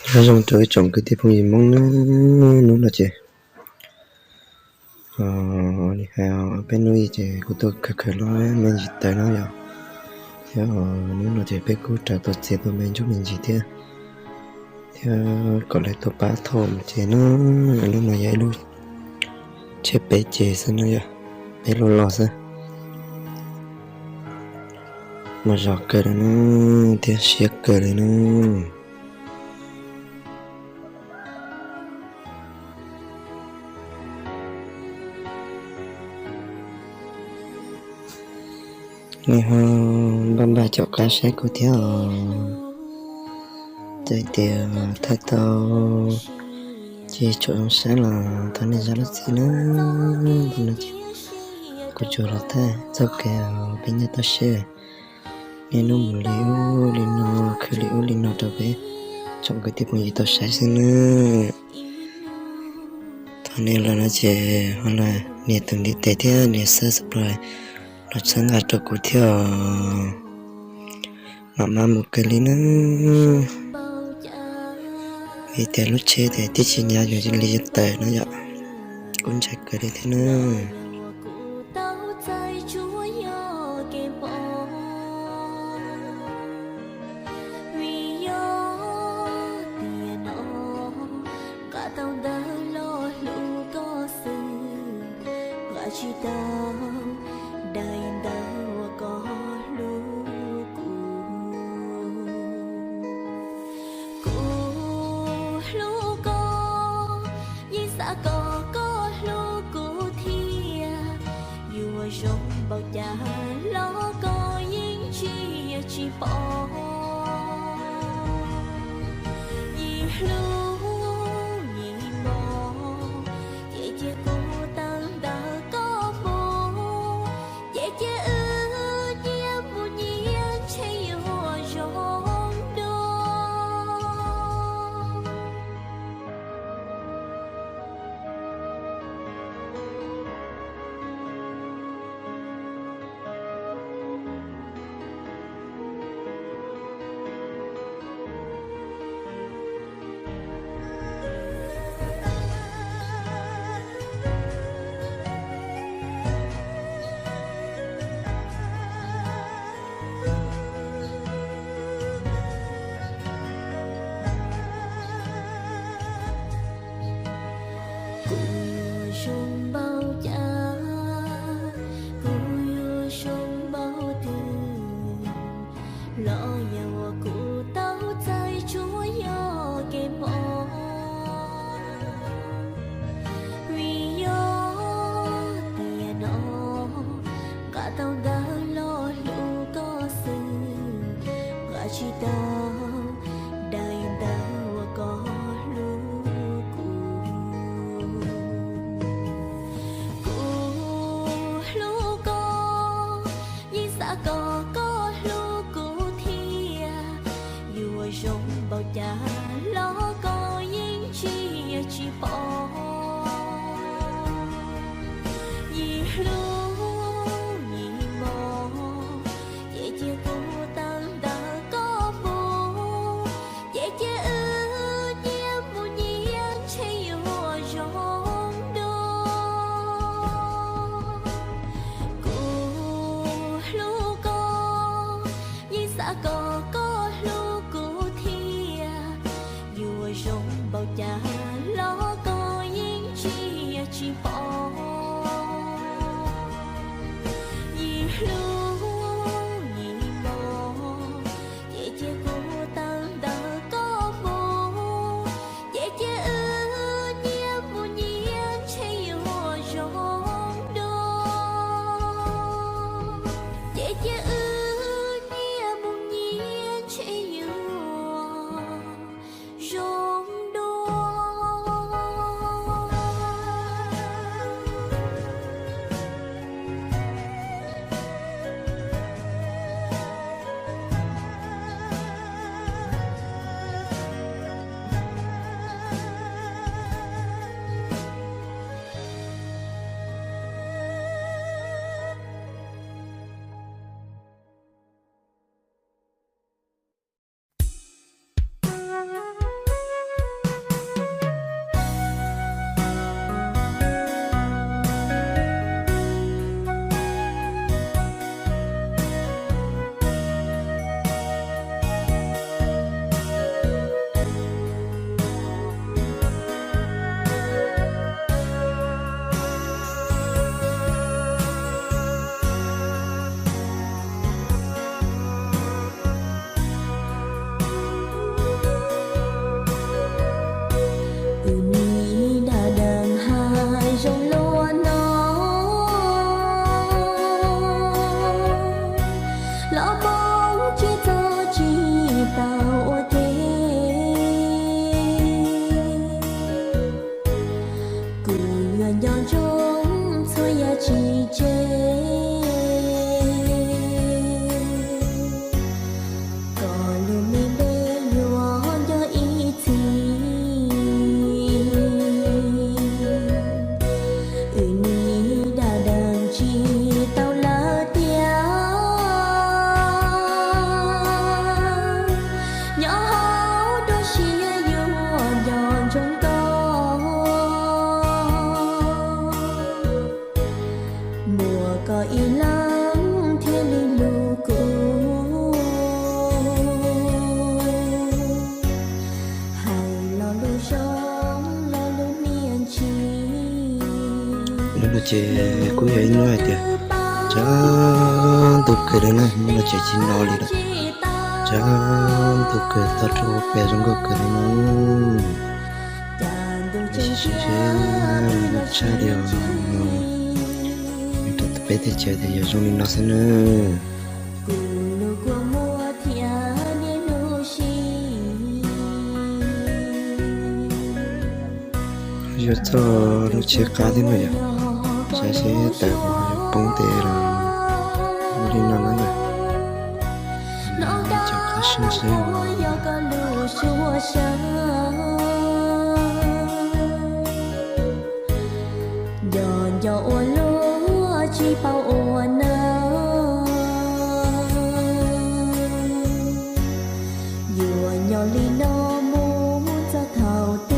Nyob zoo rau ib tsoom kwv tij phooj ywg Hmoob nawb, hnub no ces, li hais peb hnub ces kuv tuaj khaws khaws lub me ntsis taws no yom, thiab hnub no ces peb kuj rov tau txiav tau me ntsuj me ntsis thiab, thiab kom lawv tuaj pab thauj mus ces na. Lub no yog ib lub tsheb peb ceg xwb na yom, peb lub loj xwb. Mas zog kawg li na, thiab siab kawg li na. Nej ho npaj npaj caum qab saib kuv thiab os. Txawm tias thaij tau tsis tshua zoo saib los thov nej zam lub txim na. Kuv tsuas los thaij txoj kev peb nyob toj siab niaj hnub mus li ub li no, khwv li ub li no rau peb tsoom kwv tij phooj ywg tau saib xwb nawb. Thov nej los no ces ho los nias tus ntiv tes thiab nias subscribe los txhawb nqa rau kuv thiab os. Mam maj mus kawg li nawb. Vim tias lub tsheb ces twb tsis hnyav yuav li yuav tawm no yom, kuj ntshai kawg li thiab nawb. Vim yog tias no nqa tau ntawv los hlub koj xwb, nqa tsis tau daim ntawv uas koj hlub kuv. Kuv hlub koj, yeej xav kom koj hlub kuv thiab. Yuav zoo npaum cas los koj yeej tsis tsis pom. Yim hlub yim mos, ces cia kuv tawm ntawm koj mus, ces cia wb nyias mus nyias ntshe yuav zoo dua. Kuv yuav zoo npaum cas, kuv yuav zoo npaum twg, los yam uas kuv tau txais tsuas yog kev mob. Vim yog tias no nqa tau ntawv los hlub koj xwb, nqa tsis tau daim ntawv uas koj hlub kuv. Kuv hlub koj, yeej xav kom koj hlub kuv thiab. Yuav zoo npaum cas los koj yeej tsis tsis pom. Yim hlub yim mos, ces cia kuv tawm ntawm koj mus, ces cia wb nyias mus nyias ntshe yuav zoo dua. Kuv hlub koj, yeej xav kom koj hlub kuv thiab. Yuav zoo npaum cas los koj yeej tsis tsis pom. Yim hlub yim mos, ces cia kuv tawm ntawm koj mus, ces cia wb nyias mus nyias ntshe yuav zoo dua. Ces cia wb nyias mus nyias Los mus tsis txog tsis tau ua ke, kuv yuav nco ntsoov txhua yam tsis tseg. Koj lub me npe yuav nco ib txhis. Wb nim dag deev tsis tau lawm tiag. Nyob hauv dua siab yuav nco ntsoov koj. Muaj koj ib leeg thiaj li hlub kuv. Hais lo lus zoo lo lus me ntsis. Hnub no ces kuj yog ib hnub hais tias tsaus ntuj kawg li na, hnub no ces tsis no li lawm. Tsaus ntuj kawg, toj roob hauv pes zoo nkauj kawg li no. Sim siab seb zoo tshaj li os. Rau peb teb chaws tias yog zoo li no xwb na. Yuav txog lub tsheb qab thiab no yom, saib seb tawm ho yuav poob ntev los ua li no na yom. Cov qab sib seb. Nco nco ua luaj tsis paub ua neej, yuav nyob li no mus txog thaum twg.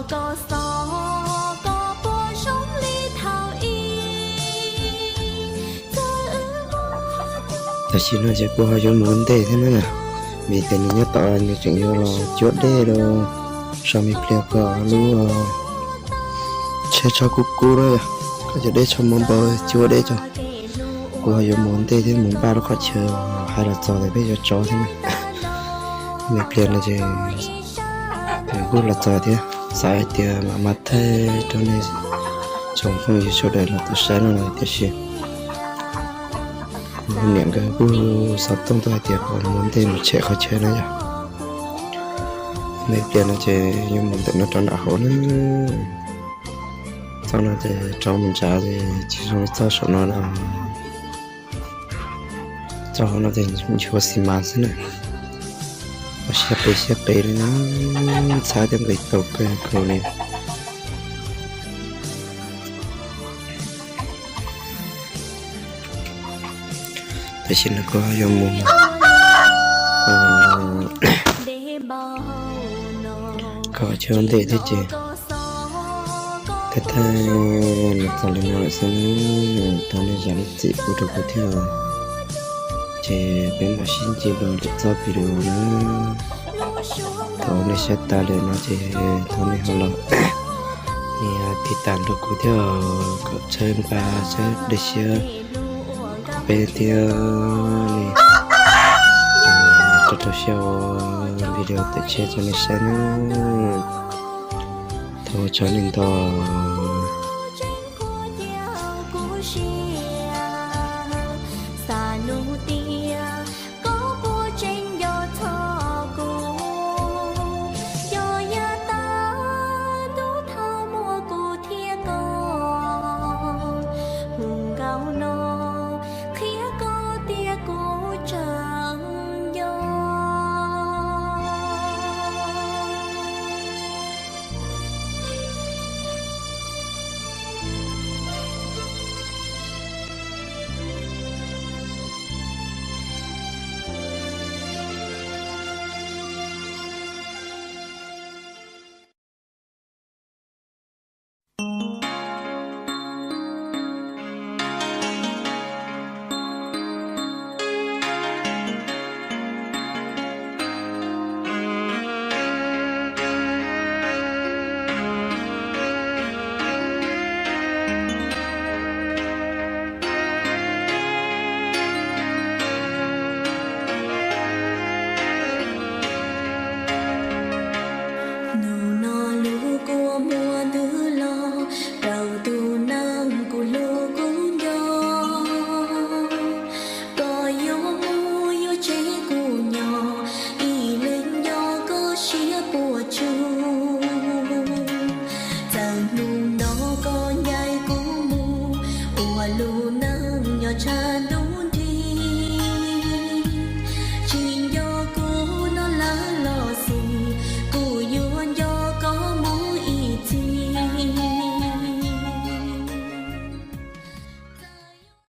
Tam sim no ces kuv ho yuav mus ua ntej thiab na yom, vim tias nws nyob tod nws tseem yuav los cuab dej rau, so me pliag kom lub tsheb tsho kub kub na yom, kom cov dej tsho muab npau cuab dej tso. Kuv ho yuav mus ua ntej thiab mus npaj lub qhov chaw hais los txog tias peb yuav tso thiab na. Me pliag no ces kuj los txog thiab, xav hais tias mam mas thaij rau nej tsoom phooj ywg sawv daws los tau saib no tiam sis niam nkawd kuj xov tooj tuaj hais tias kom mus ntej mus tshem qhov chaw no yom. Me pliag no ces yuav mus ntawm no rov nram hauv na. Txoj no ces rov mus nrad ces tsis zoo li txoj saum no na. Txoj hauv no ces nchuav xis mas xwb na. Ua siab pes siab pes li na, ntxhab thiab nqis tau kawg nkaus li. Tam sim no kuv yuav mus kom chaw ntej thiab ces thaij thaij los txog li no lawm xwb. Thov nej zam lub txim pub rau kuv thiab, ces peb mam sib ntsib dua lwm txoj video na. Thaum nej saib tas lawm no ces thov nej ho los nias tiv tam rau kuv thiab, kom txhawb nqa txhawb dej siab peb thiab li. Rau rau siab ua video tawm tshiab rau nej saib na. Thov ua tsaug nej ntau. Nus no lub kua muag twb los rau tus neeg kuv hlub kuv nco. Koj yuav mus yuav tsev kuv nyob, ib leeg nco koj siab puas tsuaj. Txawm hnub no koj ncaim kuv mus ua lub neej nyob tshaj ntuj